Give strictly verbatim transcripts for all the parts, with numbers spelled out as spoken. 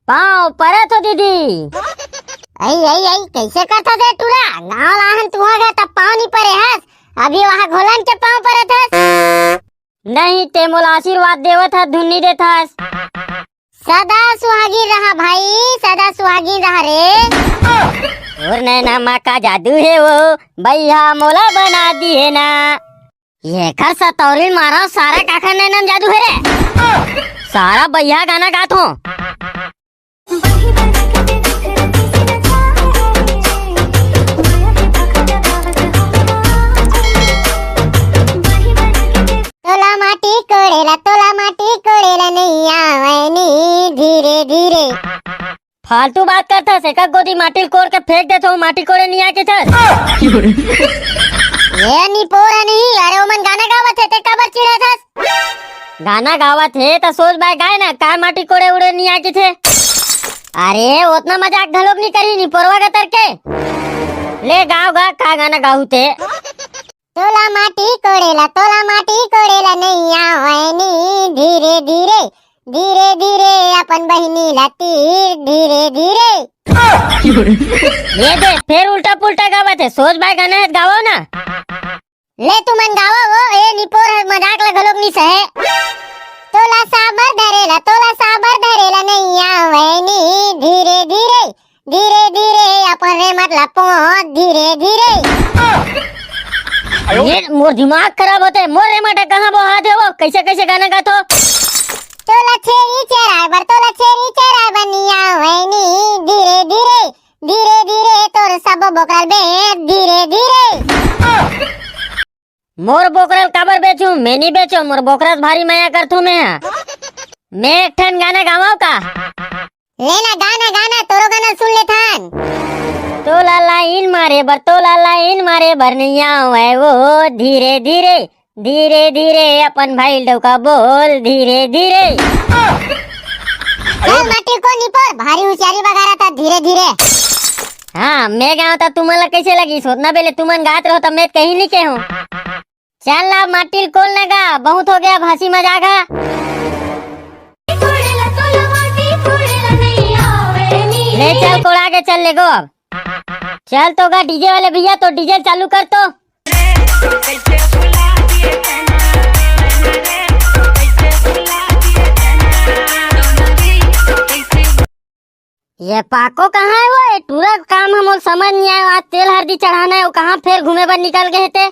पाँव परत हो दीदी। अई, अई, अई, कइसे करत हस रे टूरा? गाँव लाहन तुँहर घर तब पाँव नी परे हस, अभी वहाँ घोलन के पाँव परत हस। नहीं, ते मोला आशीर्वाद देवत हस, धुन नी देत हस। सदा सुहागिन रहा भाई, सदा सुहागिन रहा रे। तोर नैना मा का जादू हे वो, बइहा मोला बना दिहे ना। एकर सतौरी मारा सारा काखर नैना म जादू हे रे। सारा बइहा गाना गात हो। तोला माटी कोड़ेला, तोला माटी कोड़ेला नइ आवय नी धीरे धीरे। फालतू बात करथस, एकर गोदी माटी ल कोड़ के फेंक देथो, माटी कोड़े नइ आय कथस। ए निपोर नहीं, अरे ओमन गाना गावत हे, ते काबर चिढ़ाथस? गाना गावत हे त सोज बाय गाय ना, काय माटी कोड़े उड़े नइ आय कथे। अरे ओतना मजाक घलोक नइ करही निपोरवा गतर के। ले गाव गा, का गाना गाहू ते। तोला माटी कोड़ेला, तोला माटी कोड़ेला नइ आवय नी धीरे धीरे, धीरे धीरे अपन बहिनी ला तीर धीरे धीरे। ये दे, फेर उल्टा पुल्टा गावत हे, सोज बाय गाना हे त गावव ना। ले तुमन गावव वो, ए निपोर हर मजाक ला घलोक नइ सहे। तोला साबर धरेला, तोला साबर धरेला नइ आवय नी धीरे धीरे, धीरे धीरे अपन रेमट ला पोंछ धीरे धीरे। ये मोर दिमाग खराब होथे, मोर रेमट कहाँ बोहाथे वो, कइसे कइसे गाना गाथो। तोला छेरी चराय बर, तोला छेरी चराय बर नइ आवय नी धीरे धीरे, धीरे धीरे तोर सब बोकरा ल बेच धीरे धीरे। मोर बोकरा ल काबर बेचूं? मैं नइ बेचों, मोर बोकरा से भारी मया करथों मैं हा। मैं एक ठन गाना गावव का? ले ना, गाना, गाना, तोरो गाना सुन लेथन। तोला लाइन मारे बर, तोला लाइन मारे बर नइ आवय वो धीरे धीरे, धीरे धीरे अपन भाई ल डौका बोल धीरे धीरे। चल माटी कोड़ निपोर, भारी हुसियारी बगारत हस धीरे धीरे। हाँ, मैं गावत हँव त तुमन ला कइसे लगिस? ओतना बेले तुमन गात रहो त मैं कहीं नइ केहों। चल ना माटी ल कोड़ ना गा, बहुत हो गया अब हँसी मजाक हा। ले चल कोड़ा के चल ले गो अब। चल तो गा डीजे वाले भैया, तो डीजे चालू कर तो। ये पाको कहाँ हे वो? ये टूरा काम हे मोला समझ नइ आय। आज तेल हरदी चढ़ाना हे, वो कहाँ फेर घूमे बर निकल गे हे ते?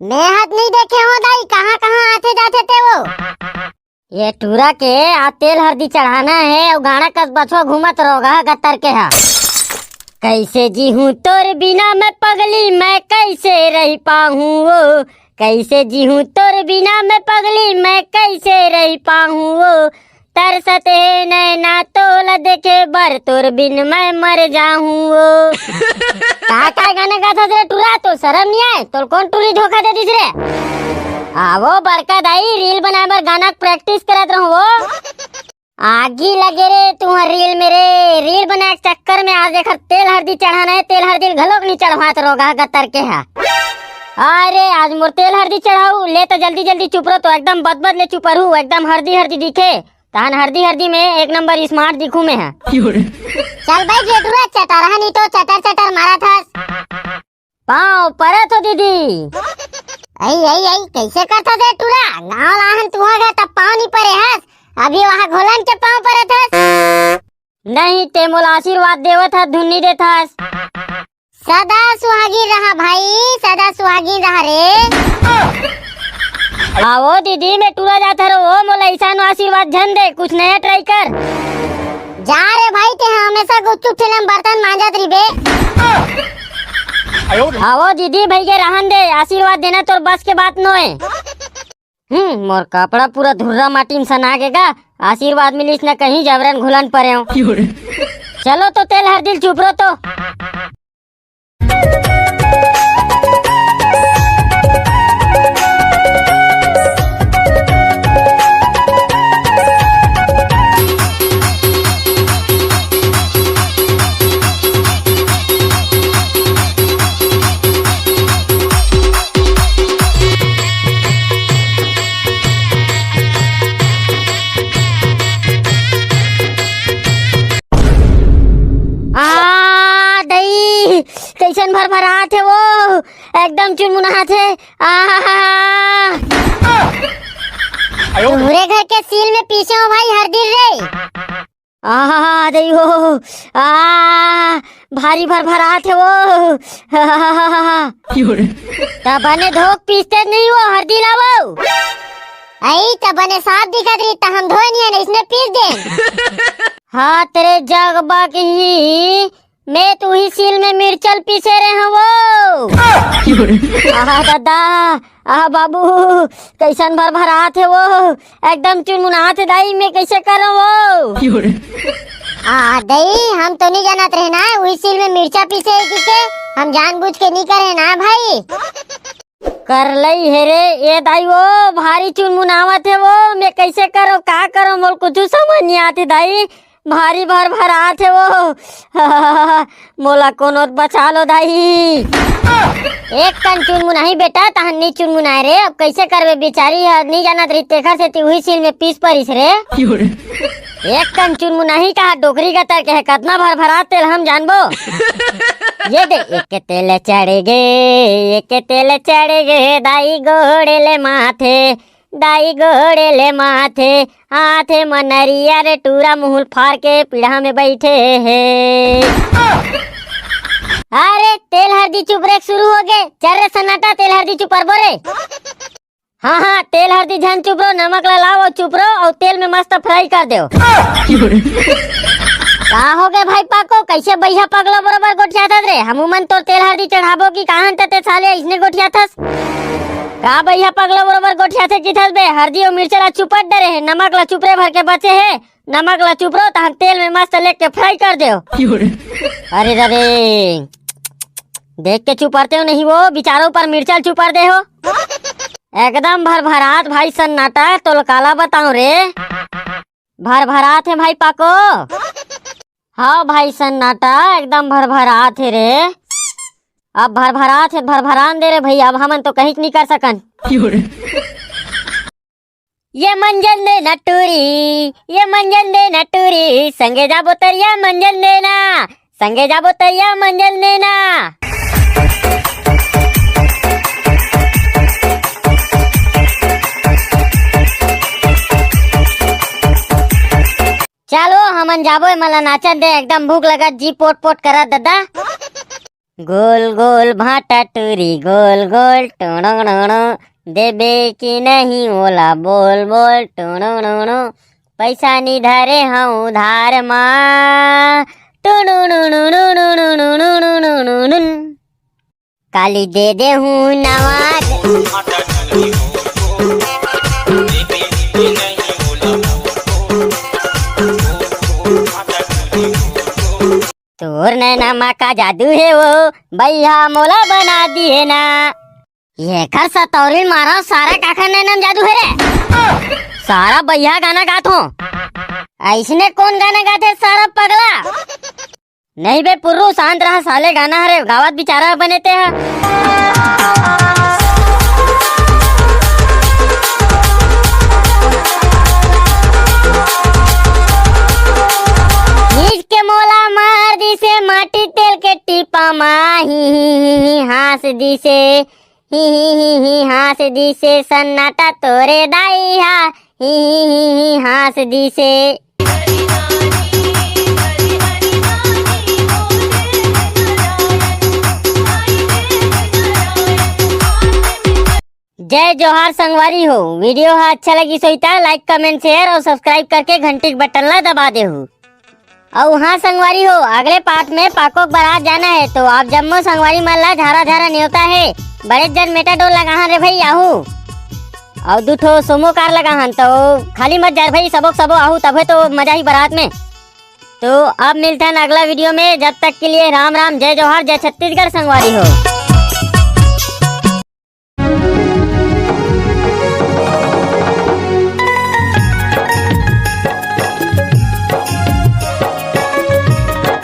मैं हा त नइ देखे हों दाई, कहाँ कहाँ आथे जाथे ते वो। ये टूरा के आज तेल हरदी चढ़ाना हे, अउ गाड़ा कस बछवा घूमत रोगहा गतर के हा। कैसे जीहूँ तोर बिना मैं पगली, मैं कैसे रहि पाहूँ वो, कैसे जीहूँ तोर बिना मैं पगली, मैं कैसे रहि पाहूँ वो, तरसत हे नैना तोला देखे बर, तोर बिन मैं मर जाहूँ वो। का, का गाना गाथस रे टूरा, तोला सरम नइ आय? तोला कोन टूरी धोखा दे दिस रे? आवो बड़का दाई, रील बनाय बर गाना के practice करत रहूँ वो। आगी लगे रे तुँहर रील में रे, रील बनाय के चक्कर में आज एकर तेल हरदी चढ़ाना हे, तेल हरदी ल घलोक नइ चढ़वात रोगहा गतर के हा। अरे आज मोर तेल हरदी चढ़ाहू, ले त जल्दी जल्दी चुपरो तो, एकदम बदबद ले चुपरहू, एकदम हरदी हरदी दिखे। तहन हरदी हरदी में एक नंबर smart दिखूँ मैं हा। चल बइठ रे टूरा, चटरहा नइ तो चटर चटर मारत हस। पाँव परत हो दीदी। अई, अई, अई, कइसे करत हस रे टूरा? गाँव लाहन तुँहर घर तब पाँव नइ परे हस, अभी वहाँ घोलन के पाँव परत हस। नहीं, ते मोला आशीर्वाद देवत हस, धुन नइ देत हस। सदा सुहागिन रहा भाई, सदा सुहागिन रहा रे। आवो दीदी, मैं टूरा जात हरों, वो मोला अइसन आशीर्वाद झन दे, कुछ नया try कर। जा रे भाई, ते हमेशा गुपचुप ठेला में बर्तन मांजत रहिबे। आवो दीदी, भई के रहन दे, आशीर्वाद देना तोर बस के बात नोय। हम्म, मोर कपड़ा पूरा धुर्रा माटी में सना गे गा, आशीर्वाद मिलिस न कहीं, जबरन घुलन परेंव। चलो तो तेल हरदी ल चुपरो तो। भरभरात हे वो, एकदम चुनमुनात हे। आहा। तोरे घर के सील में पीसे हो भाई हरदी रे। आहा, दई हो। आ, भारी भरभरात हे वो। त बने धोक पीसते नहीं वो हरदी लावो। आई त बने साफ दिखत रही त हम धोए नहीं है, इसने पीस दे। हाँ, तेरे जगबा की मैं तो उही सील में मिर्चल पीसे रहे हूँ वो। आहा दादा, आहा बाबू, कैसन भरभरात हे वो, एकदम चुनमुनात हे दाई, मैं कैसे करूँ वो? आ दई, हम तो नहीं जानत रहे ना, उही सील में मिर्चा पीसे हे कि के, हम जानबूझ के नहीं करे ना भाई। कर लई हे रे, ए दाई वो, भारी चुनमुनावत हे वो, मैं कैसे करो, का करो, मोल कुछ समझ नहीं आते दाई, भारी भरभरात हे वो। मोला कोनो बचा लो दाई। एक कन चुनमुनाही बेटा, तहन नहीं चुनमुनाए रे, अब कैसे करबे, बेचारी ह नहीं जानत रही, तेखर सेती उही सील में पीस परिस रे। एक कन चुनमुनाही कहा डोकरी गतर के हे, कतना भरभरात तेल हम जानबो। ये दे, एक तेल चढ़ गे, एक तेल चढ़ गे, दाई गोड़े ले माथे, दाई गोड़े ले माथे, हाथे म नरियर टूरा मुहुल फार के पीढ़ा में बैठे हे। अरे, तेल हरदी चुपरे के शुरू हो गे। चल रे सन्नाटा, तेल हरदी चुपरबो रे। हाँ, हाँ, तेल हरदी झन चुपरो, नमक ला लाओ अउ चुपरो अउ तेल में मस्त फ्राई कर देव। का हो गे भाई पाको, कैसे बइहा पगलो बरोबर गोठियाथस रे? हमू मन तोर तेल हरदी चढ़ाबो कि काहन त ते साले अइसने गोठियाथस? का बइहा पगलो बरोबर गोठियाथे किथस बे? हरदी अउ मिर्चा ला चुपट डरे हे, नमक ला चुपरे भर के बचे हे, नमक ला चुपरो तहन तेल में मस्त लेके फ्राई कर देव। अरे रे, देख के चुपरते हो नहीं वो, बिचारो पर मिर्चा चुपर दे हो। एकदम भरभरात भाई सन्नाटा, तोल काला बताऊं रे। भरभरात हे भाई पाको। हाँ भाई सन्नाटा, एकदम भरभरात हे रे। अब भरभरात हे, भरभरान दे रे भैया, अब हमन तो कहीं नहीं कर सकन। ये मंजन दे ना टूरी, ये मंजन दे ना टूरी, संगे जाबो तरिया मंजन दे ना, संगे जाबो तरिया मंजन दे ना। चलो हमन जाबो, ए मला नाचन दे, एकदम भूख लगत, जी पोट पोट करत दादा। गोल गोल भाटा टूरी, गोल गोल टोणो, देबे कि नहीं ओला बोल बोल टोणो, पैसा नी धरे हूँ उधार मा, टुणु। काली दे दे हूँ नवा। तोर नैना मा का जादू हे वो, बइहा मोला बना दिए ना। एकर सतौरी मारा, सारा काखर नैना मा जादू हे रे। सारा बइहा गाना गात हो। अइसने कोन गाना गाथे सारा पगला? नहीं बे पुर्रू, शांत रहा साले, गाना हरे, गावत बिचारा बने ते ह। नीच के मोला मार दिसे माटी तेल के टीपा मा, ही, ही, ही, ही, हाँस दिसे, ही, ही, ही, ही, हाँस दिसे सन्नाटा तोरे दाई हा, ही, ही, ही, ही, हाँस दिसे। जय जोहार संगवारी हो, video ह अच्छा लगिस होही त like, comment, share अउ subscribe करके घंटी के button ला दबा देहू। अउ हाँ संगवारी हो, अगले part में पाको के बारात जाना हे, तो आप जम्मो संगवारी मन ला झारा झारा नेवता हे। बड़े जन मेटाडोर लगाहन रे भई, आहू। अउ दू ठो सोमो कार लगाहन, तो खाली मत जा रे भई, सबो के सबो आहू, तभे तो मजा ही बारात में। तो अब मिलथन अगला video में, जब तक के लिए राम राम, जय जोहार, जय छत्तीसगढ़ संगवारी हो।